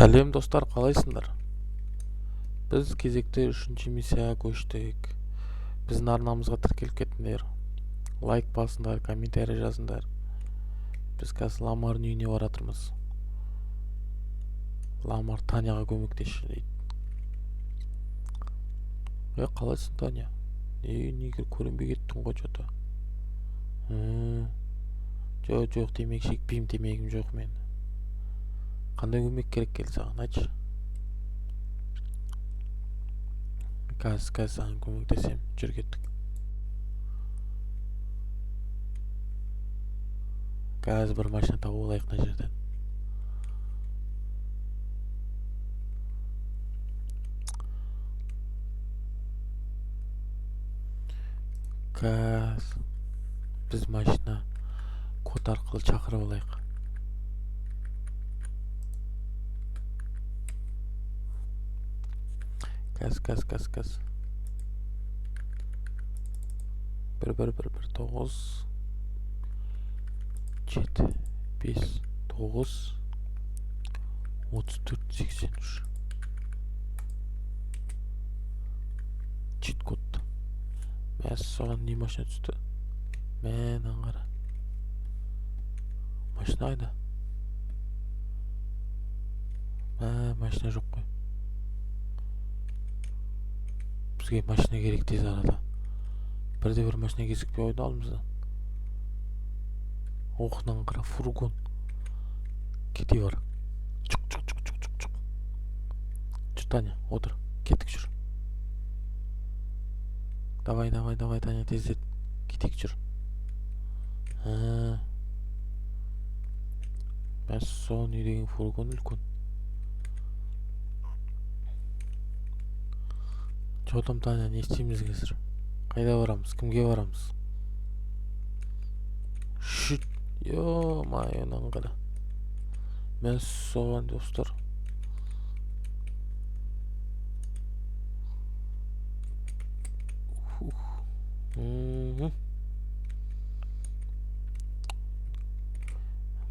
Сәлем достар, қалайсыңдар? Біз кезекті үшінші миссияға көштік. Біздің арнамызға тіркеліп кетіңдер. Лайк басыңдар, комментарий жазыңдар. Біз қазір Ламардың үйіне баратырмыз. Ламар Таняға көмектесші дейді. Қалайсың, Таня? Неге көрінбей кеттің ғой что-то? Жоқ, темекі шекпеймін, темекім жоқ мен. Қандай көмек керек келді саған, айтшы. Қазір саған көмектесемін. Жүр, кеттік. Қазір бір машина тауып алайық мына жерден. Қазір біз машина код арқылы шақырып алайық. Қазір. 1 1 1 1 9 7 5 9 34 83. Чит код. Мәссаған, не машина түсті? Мә, мынаны қара. Машина қайда? Мә, машина жоқ қой. Бізге машина керек тез арада. Бірде бір машина кезікпей қойды алдымыздан. Ох, мынаны қара, фургон. Кете бар. Чук, чук, чук, чук, чук, чук. Жүр, Таня, отыр. Кеттік, жүр. Давай, давай, давай, Таня, тездет. Кетейік, жүр. Мәссаған, не деген фургон үлкен. Чё там, Таня, не істейміз қазір? Қайда барамыз? Кімге барамыз? Шүт, ё-моё, мынаны қара. Мәссаған, достар.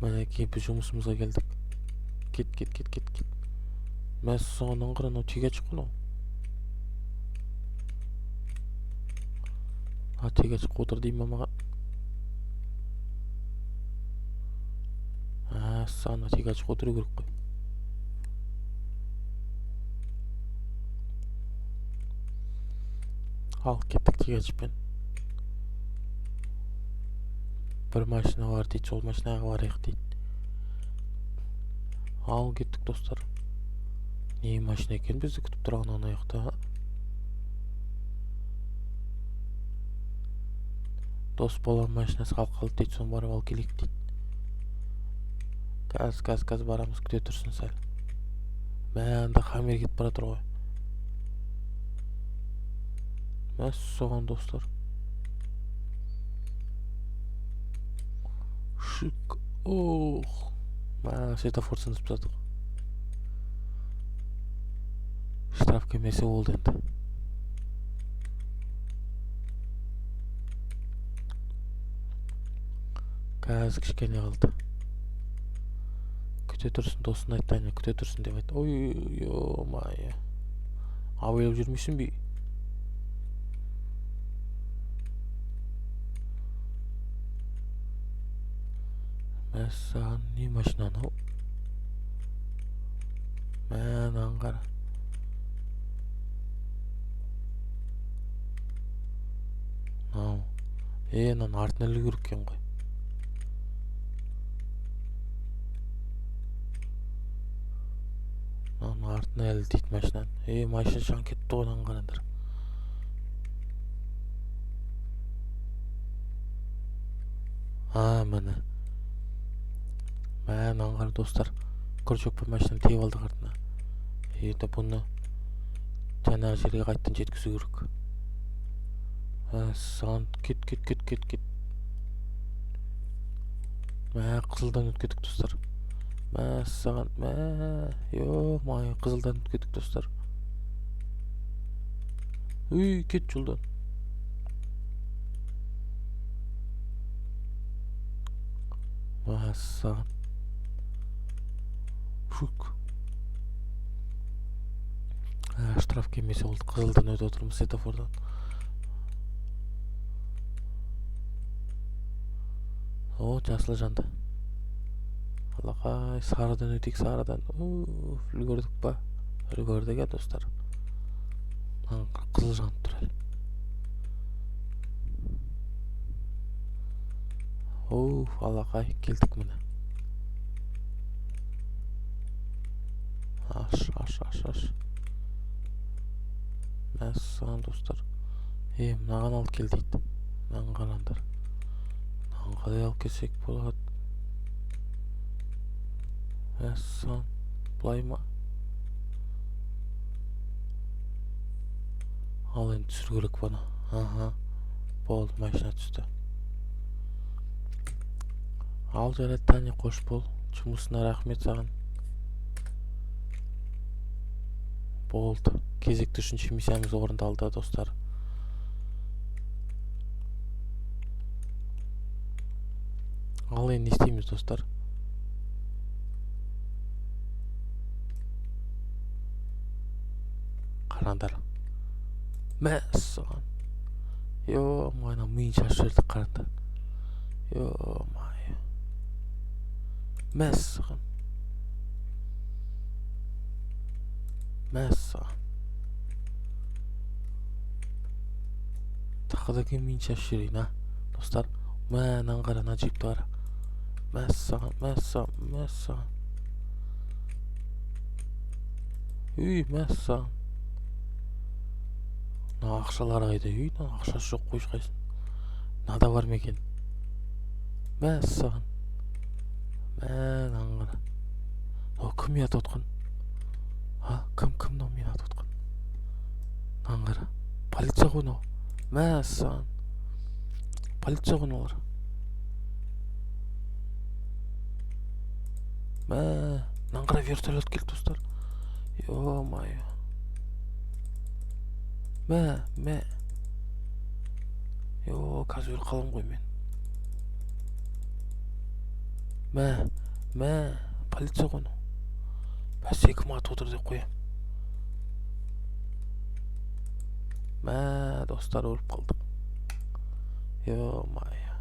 Мінекей, біз жұмысымызға келдік. Кет, кет, кет, кет, кет. Мәссаған, мынаны қара, мынау тегачик қой мынау. А, тегачик отыр дей ма маған? Мәссаған, мына тегачик отыру керек қой. Ал, кеттік тегачикпен. Бір машина бар дейді, сол машинаға барайық дейді. Ал, кеттік, достар. Не машина екен бізді күтіп тұрған ана жақта? Дос балам машинасы қалып қалды дейді, соны барып алып келейік дейді. Қазір, қазір, қазір барамыз, күте тұрсын сәл. Мә, анда Хаммер кетіп бара жатыр ғой. Мәссаған, достар. Шик. Ох. Мә, светофор сынып тастадық. Штраф келмесе болды енді. Қазір кішкене қалды. Күте тұрсын, досын айт, Таня, күте тұрсын деп айт. Ой, ё-моё. Абайлап жүрмейсің бе? Мәссаған, не машина анау? Мә, мынаны қара. Мынау. Мынаның артына ілу керек екен ғой. Мынаның артына ілді дейді машинаны. Машина жанып кетті ғой, мынаны қараңдар. А, міне. Мә, мынаны қара, достар. Крючокпен машинаны теуіп алдық артына. Енді бұны жаңағы жерге қайтадан жеткізу керек. Мәссаған, кет, кет, кет, кет, кет. Мә, қызылдан өтіп кеттік, достар. Мәссаған, мә, ё-моё, қызылдан өтіп кеттік, достар. Үй, кет жолдан. Мәссаған. Фук. Штраф келмесе болды. Қызылдан өтіп отырмыз светофордан. О, жасыл жанды. Алақай, сарыдан өтейік, сарыдан. Уф, үлгердік па? Үлгердік, ә, достар. Қызыл жанып тұр әлі. Уф, алақай, келдік міне. Аш, аш, аш, аш. Мәссаған, достар. Е, мынаған алып кел дейді. Мынаған қараңдар. Мынаған қалай алып келсек болады? Мәссаған, былай ма? Ал енді түсіру керек бұны. Аха. Болды, машина түсті. Ал жарайды, Таня, қош бол. Жұмысына рахмет саған. Болды. Кезекті үшінші миссиямыз орындалды, достар. Ал енді не істейміз, достар? Қараңдар. Мәссаған. Ё-моё, миын шашып жібердік, қараңдар. Ё-моё. Мәссаған. Мәссаған. Тағы да кім миын шашып жіберейін, а? Достар, мә, мынаны қара, мына джипті қара. Мәссаған, мәссаған, мәссаған. Үй, мәссаған. Мына ақшалар қайда? Үй, мына ақшасы жоқ қой ешқайсының. Мынада бар ма екен? Мәссаған. Мә, мынаны қара. Мынау кім мені атып отқан? А, кім мынау мені атып отқан? Мынаны қара. Полиция ғой мынау. Мәссаған. Полиция ғой мыналар. Мә, мынаны қара, вертолет келді, достар. Ё-моё. Мә, мә. Йо, қазір өліп қаламын ғой мен. Мә, мә, полиция ғой мынау. Бәсе, кім атып отыр деп қоямын. Мә, достар, өліп қалдық. Ё-моё.